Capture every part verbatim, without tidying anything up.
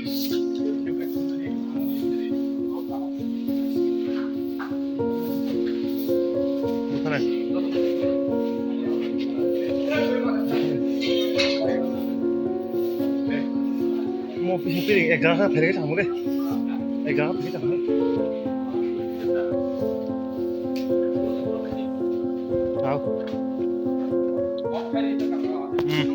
Mo piring ek jagah pherek tangmo de. Ek jagah pherek tangmo. Au. Hmm.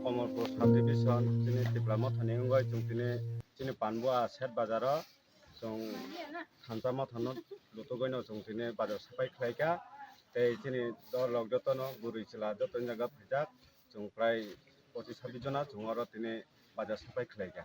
Komorpur subdivision, chini Tipla Mothani wngwi chwng tini chini Panbua Set Bazar o chwng thansa mothano lutugwino chwng tini bazar sapai khlaikha. Tei chini dol rok jotono bwrwi chwla joto jaga phaijak, chwng prai pochis sabis jona chwng oro tini bazar sapai khlaikha.